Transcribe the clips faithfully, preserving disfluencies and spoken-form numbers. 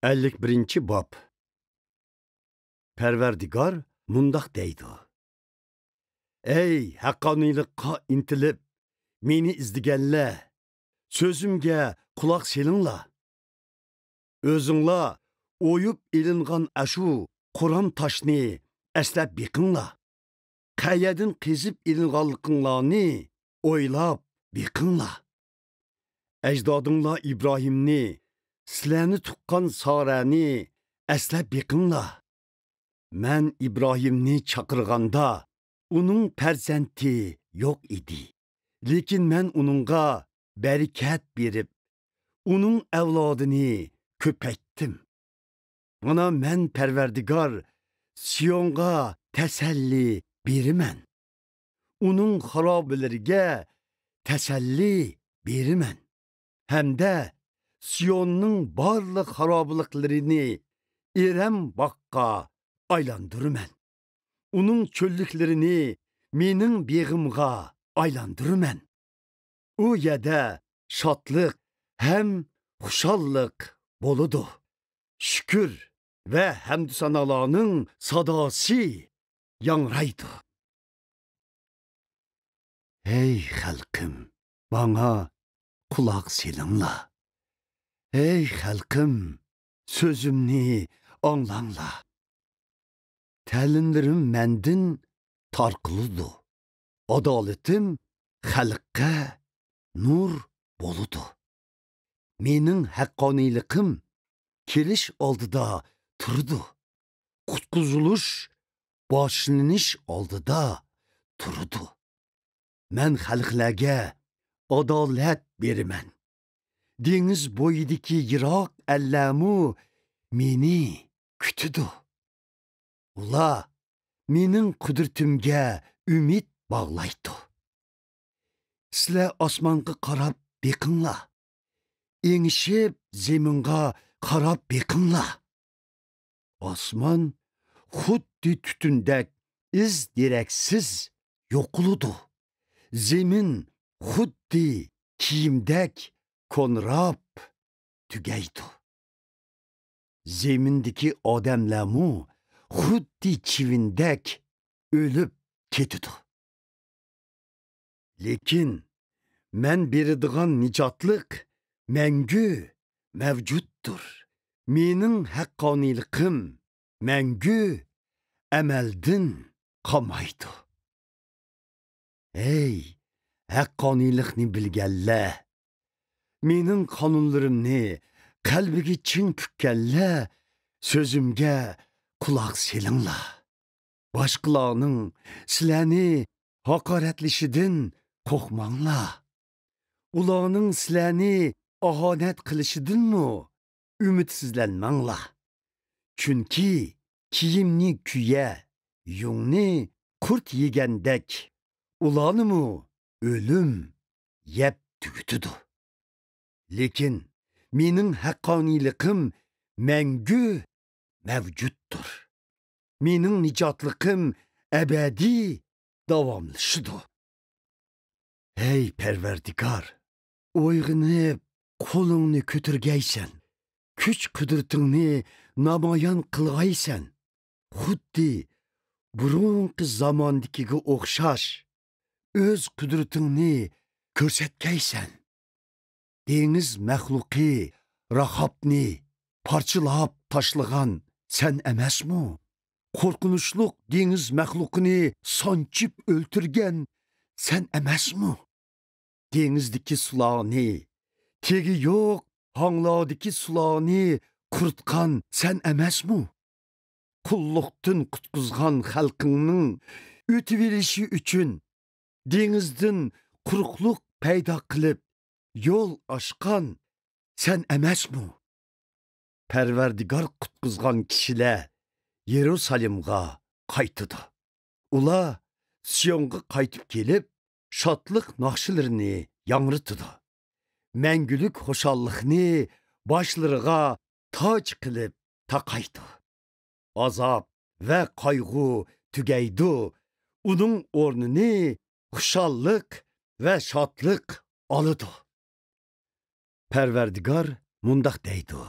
ئەللىك بىرىنچى باب. پەرۋەردىگار مۇنداق دەيدۇ: ئەي ھەققانىيلىققا ئىنتىلىپ، مېنى ئىزدىگەنلەر، سۆزۈمگە قۇلاق سېلىڭلار. ئۆزۈڭلار ئويۇپ ئېلىنغان ئاشۇ قورام تاشنى ئەسلەپ بېقىڭلار. قەيەردىن قېزىپ ئېلىنغانلىقىڭلارنى ئويلاپ بېقىڭلار. ئەجدادىڭلار ئىبراھىمنى، سىلەرنى تۇغقان سارەنى ئەسلەپ بېقىڭلار. مەن ئىبراھىمنى چاقىرغاندا، ئۇنىڭ پەرزەنتى يوق ئىدى. لېكىن مەن ئۇنىڭغا بەرىكەت بېرىپ، ئۇنىڭ ئەۋلادىنى كۆپەيتتىم. مانا، مەن پەرۋەردىگار سىيونغا تەسەللى بېرىمەن. ئۇنىڭ خارابىلىرىگە تەسەللى بېرىمەن. ھەمدە سىيوننىڭ بارلىق خارابىلىقلىرىنى ئېرەم باغقا ئايلاندۇرىمەن. ئۇنىڭ چۆللۈكلىرىنى مېنىڭ بېغىمغا ئايلاندۇرىمەن. ئۇ يەردە شادلىق ھەم خۇشاللىق بولىدۇ. شۈكۈر ۋە ھەمدۇسانالارنىڭ ساداسى ياڭرايدۇ. ھەي خەلقىم، ماڭا قۇلاق سېلىڭلار. ھەي خەلقىم، سۆزۈمنى ئاڭلاڭلار. تەلىملىرىم مەندىن تارقىلىدۇ. ئادالىتىم خەلققە نۇر بولىدۇ. مېنىڭ ھەققانىيلىقىم كېلىش ئالدىدا تۇرىدۇ. قۇتقۇزۇلۇش باشلىنىش ئالدىدا تۇرىدۇ. مەن خەلقلەرگە ئادالەت بېرىمەن. دېڭىز بويىدىكى يىراق ئەللەرمۇ مېنى كۈتىدۇ. ئۇلار مېنىڭ قۇدرىتىمگە ئۈمىد باغلايدۇ. سىلەر ئاسمانغا قاراپ بېقىڭلار. ئېڭىشىپ زېمىنغا قاراپ بېقىڭلار. ئاسمان خۇددى تۈتۈندەك ئىز دېرەكسىز يوقىلىدۇ. زېمىن خۇددى كىيىمدەك كونىراپ تۈگەيدۇ. زېمىندىكى ئادەملەرمۇ خۇددى چىۋىندەك ئۆلۈپ كېتىدۇ. لېكىن مەن بېرىدىغان نىجاتلىق مەڭگۈ مەۋجۇتتۇر. مېنىڭ ھەققانىيلىقىم مەڭگۈ ئەمەلدىن قالمايدۇ. ھەي، ھەققانىيلىقنى بىلگەنلەر، مېنىڭ قانۇنلىرىمنى قەلبىگە چىڭ پۈككەنلەر، سۆزۈمگە قۇلاق سېلىڭلار. باشقىلارنىڭ سىلەرنى ھاقارەتلىشىدىن قورقماڭلار. ئۇلارنىڭ سىلەرنى ئاھانەت قىلىشىدىنمۇ ئۈمىدسىزلەنمەڭلار. چۈنكى كىيىمنى كۈيە، يۇڭنى قۇرت يېگەندەك، ئۇلارنىمۇ ئۆلۈم يەپ تۈگىتىدۇ. لېكىن مېنىڭ ھەققانىيلىقىم مەڭگۈ مەۋجۇتتۇر. مېنىڭ نىجاتلىقىم ئەبەدىي داۋاملىشىدۇ. ھەي پەرۋەردىگار، ئويغىنىپ قولۇڭنى كۆتۈرگەيسەن، كۈچ-قۇدرىتىڭنى نامايان قىلغايسەن، خۇددى بۇرۇنقى زاماندىكىگە ئوخشاش ئۆز قۇدرىتىڭنى كۆرسەتكەيسەن. دېڭىز مەخلۇقى راخابنى پارچىلاپ تاشلىغان سەن ئەمەسمۇ؟ قورقۇنچلۇق دېڭىز مەخلۇقىنى سانچىپ ئۆلتۈرگەن سەن ئەمەسمۇ؟ دېڭىزدىكى سۇلارنى، تېگى يوق ھاڭلاردىكى سۇلارنى قۇرۇتقان سەن ئەمەسمۇ؟ قۇللۇقتىن قۇتقۇزغان خەلقىڭنىڭ ئۆتۈۋېلىشى ئۈچۈن دېڭىزدىن قۇرۇقلۇق پەيدا قىلىپ يول ئاچقان سەن ئەمەسمۇ؟ پەرۋەردىگار قۇتقۇزغان كىشىلەر يېرۇسالېمغا قايتىدۇ. ئۇلار سىيونغا قايتىپ كېلىپ، شادلىق ناخشىلىرىنى ياڭرىتىدۇ. مەڭگۈلۈك خۇشاللىقنى باشلىرىغا تاج قىلىپ تاقايدۇ. ئازاب ۋە قايغۇ تۈگەيدۇ، ئۇنىڭ ئورنىنى خۇشاللىق ۋە شادلىق ئالىدۇ. پەرۋەردىگار مۇنداق دەيدۇ: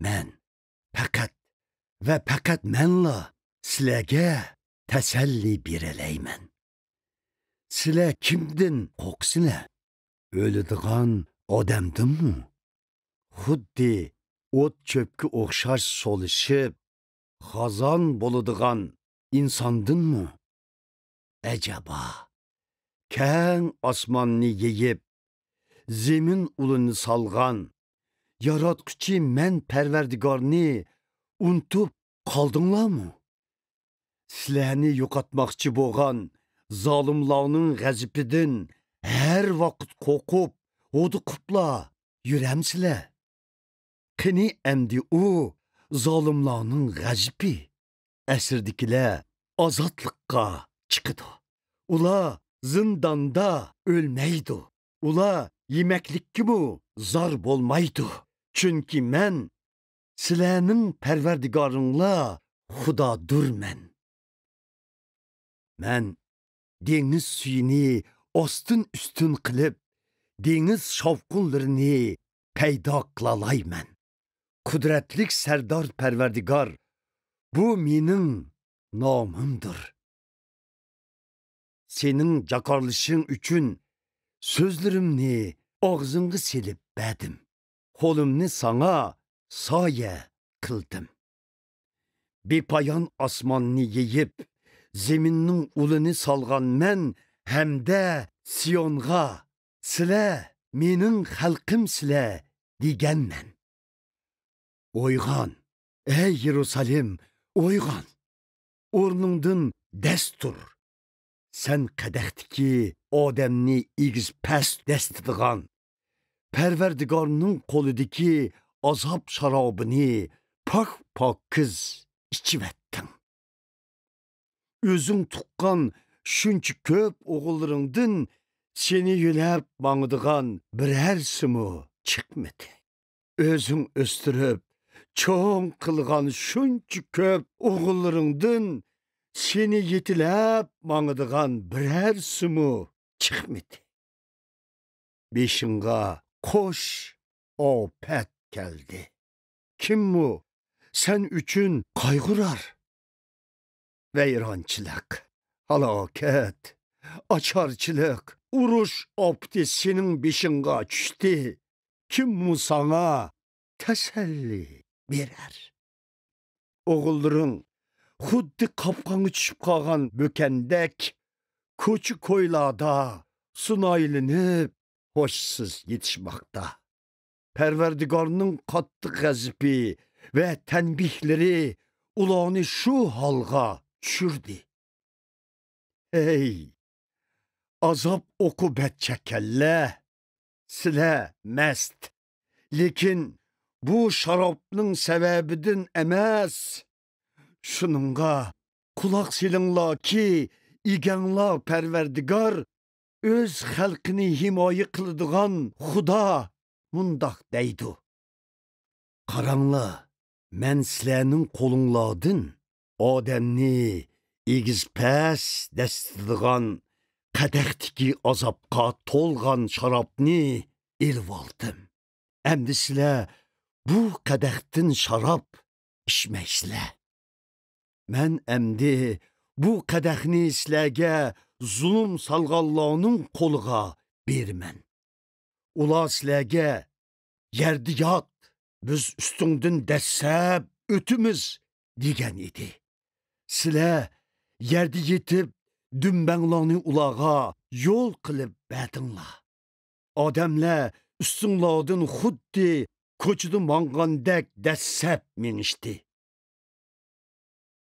مەن، پەقەت ۋە پەقەت مەنلا سىلەرگە تەسەللى بېرەلەيمەن. سىلەر كىمدىن قورقىسىلەر؟ ئۆلىدىغان ئادەمدىنمۇ؟ خۇددى ئوت-چۆپكە ئوخشاش سولىشىپ، خازان بولىدىغان ئىنساندىنمۇ؟ ئەجەبا، كەڭ ئاسماننى يېيىپ، زېمىن ئۇلىنى سالغان ياراتقۇچى مەن پەرۋەردىگارنى ئۇنتۇپ قالدىڭلارمۇ؟ سىلەرنى يوقاتماقچى بولغان زالىملارنىڭ غەزىپىدىن ھەر ۋاقىت قورقۇپ، ھودۇقۇپلا يۈرەمسىلەر؟ قېنى ئەمدى ئۇ زالىملارنىڭ غەزىپى؟ ئەسىردىكىلەر ئازادلىققا چىقىدۇ. ئۇلار زىنداندا ئۆلمەيدۇ. ئۇلار يېمەكلىككىمۇ زار بولمايدۇ. چۈنكى مەن سىلەرنىڭ پەرۋەردىگارىڭلار خۇدادۇرمەن. مەن دېڭىز سۈيىنى ئاستىن-ئۈستۈن قىلىپ، دېڭىز شاۋقۇنلىرىنى پەيدا قىلالايمەن. قۇدرەتلىك سەردار پەرۋەردىگار، بۇ مېنىڭ نامىمدۇر. سېنىڭ جاكارلىشىڭ ئۈچۈن سۆزلىرىمنى ئاغزىڭغا سېلىپ بەردىم. قولۇمنى ساڭا سايە قىلدىم. بىپايان ئاسماننى يېيىپ، زېمىننىڭ ئۇلىنى سالغان مەن ھەمدە سىيونغا، «سىلەر مېنىڭ خەلقىمسىلەر» دېگەنمەن. ئويغان، ئەي يېرۇسالېم، ئويغان! ئورنۇڭدىن دەس تۇر! سەن قەدەھتىكى ئادەمنى ئېگىز-پەس دەسسىتىدىغان، پەرۋەردىگارنىڭ قولىدىكى ئازاب شارابىنى پاك-پاكىز ئىچىۋەتتىڭ. ئۆزۈڭ تۇغقان شۇنچە كۆپ ئوغۇللىرىڭدىن سېنى يۆلەپ ماڭىدىغان بىرەرسىمۇ چىقمىدى. ئۆزۈڭ ئۆستۈرۈپ، چوڭ قىلغان شۇنچە كۆپ ئوغۇللىرىڭدىن سېنى يېتىلەپ ماڭىدىغان بىرەرسىمۇ چىقمىدى. بېشىڭغا قوش ئاپەت كەلدى. كىممۇ سەن ئۈچۈن قايغۇرار؟ ۋەيرانچىلىق، ھالاكەت، ئاچارچىلىق، ئۇرۇش ئاپىتى سېنىڭ بېشىڭغا چۈشتى. كىممۇ ساڭا تەسەللى بېرەر؟ ئوغۇللىرىڭ خۇددى قاپقانغا چۈشۈپ قالغان بۆكەندەك، كوچا-كويلاردا سۇنايلىنىپ، ھوشسىز يېتىشماقتا. پەرۋەردىگارنىڭ قاتتىق غەزىپى ۋە تەنبىھلىرى ئۇلارنى شۇ ھالغا چۈشۈردى. ھەي، ئازاب-ئوقۇبەت چەككەنلەر، سىلەر مەست، لېكىن بۇ شارابنىڭ سەۋەبىدىن ئەمەس. شۇنىڭغا قۇلاق سېلىڭلاركى، ئىگەڭلار پەرۋەردىگار، ئۆز خەلقىنى ھىمايە قىلىدىغان خۇدا مۇنداق دەيدۇ: «قاراڭلار، مەن سىلەرنىڭ قولۇڭلاردىن ئادەمنى ئېگىز-پەس دەسسىتىدىغان قەدەھتىكى ئازابقا تولغان شارابنى ئېلىۋالدىم. ئەمدى سىلەر بۇ قەدەھتىن شاراب ئىچمەيسىلەر. مەن ئەمدى بۇ قەدەھنى سىلەرگە زۇلۇم سالغانلارنىڭ قولىغا بېرىمەن. ئۇلار سىلەرگە، 'يەردە يات، بىز ئۈستۈڭدىن دەسسەپ ئۆتىمىز' دېگەن ئىدى. سىلەر يەردە يېتىپ، دۈمبەڭلارنى ئۇلارغا يول قىلىپ بەردىڭلار. ئادەملەر ئۈستۈڭلاردىن خۇددى كوچىدا ماڭغاندەك دەسسەپ مېڭىشتى.